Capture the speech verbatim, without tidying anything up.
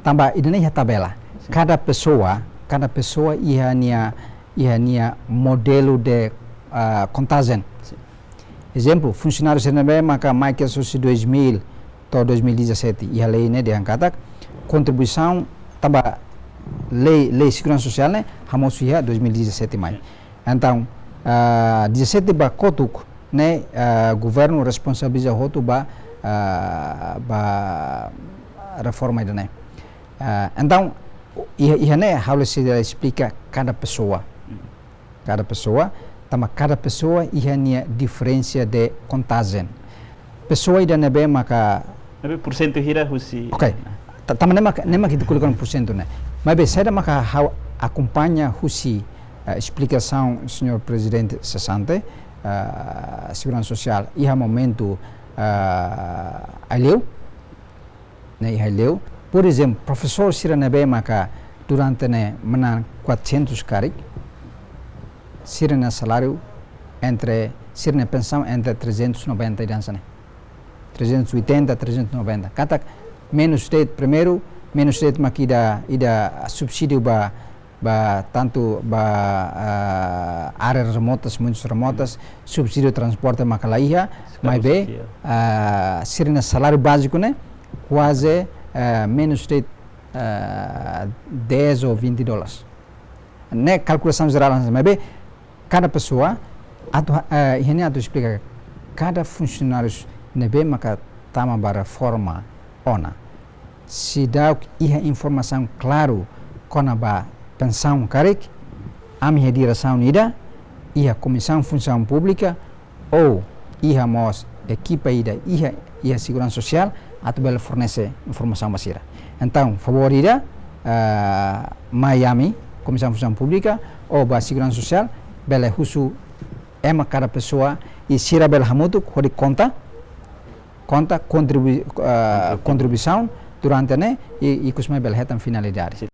Tanba ida-ne'e iha tabela. Sin. Kada pesoa, kada pesoa iha nia, iha nia modelu de, ah, kontajen. Sin. Ezemplu, funsionáriu sira ne'ebé maka mai kedas husi dois mil to'o dois mil e dezassete, iha lei ne'e dehan katak kontribuisaun, tanba lei, lei seguransa sosiál ne'e hamosu iha dois mil e dezassete mai. Entaun, ah, dezassete ba kotuk ne'e, ah, governu responsabiliza hotu ba, ah, ba reforma ida-ne'e. Ah, entaun, iha, iha ne'e ha'u la sei esplika kada pesoa. Kada pesoa, tanba kada pesoa iha nia diferensa de kontajen. Pesoa ida ne'ebé maka... Ne'ebé porsentu hira husi... Ok. Ta-, tanba ne'e maka, ne'e maka ita ko'alia kona-ba porsentu ne'e. Maibé saida maka ha'u akompaña husi, eh, esplikasaun señór prezidente sesante, eh, seguransa sosiál iha momentu, eh, Aileu, ne'e iha Aileu. Por ezemplu, profesór sira ne'ebé maka durante ne'e manán quatrocentos karik, sira-nia saláriu entre, sira-nia pensaun entre trezentos e noventa ida hanesan ne'e. Trezentos e oitenta, trezentos e noventa. Katak menus de'it, primeiru, menus de'it mak ida, ida subsídiu ba, ba tantu ba, ah, áreas remotas, muitas remotas, subsídiu transporte maka la iha, Estadu maibé, sosiál. Ah, sira-nia saláriu báziku ne'e kuaze, ah, menus de'it, ah, dez ou vinte dólares. Ne'e kalkulasaun jerál, maibé kada pesoa, atu, eh, iha ne'e atu esplika, kada funsionáriu ne'ebé maka tama ba reforma ona, seidauk iha informasaun klaru kona-ba pensaun karik, ami iha diresaun ida, iha Komisaun Funsaun Públika, ou iha mós ekipa ida iha, iha seguransa sosiál, atu bele fornese informasaun ba sira. Entaun, favór ida, ah, mai ami, Komisaun Funsaun Públika, ou ba seguransa sosiál, bele husu ema kada pesoa, i sira bele hamutuk hodi konta, konta kontribui-, ah, kontribuisaun durante ne'e, i, i ikus mai bele hetan finalidade.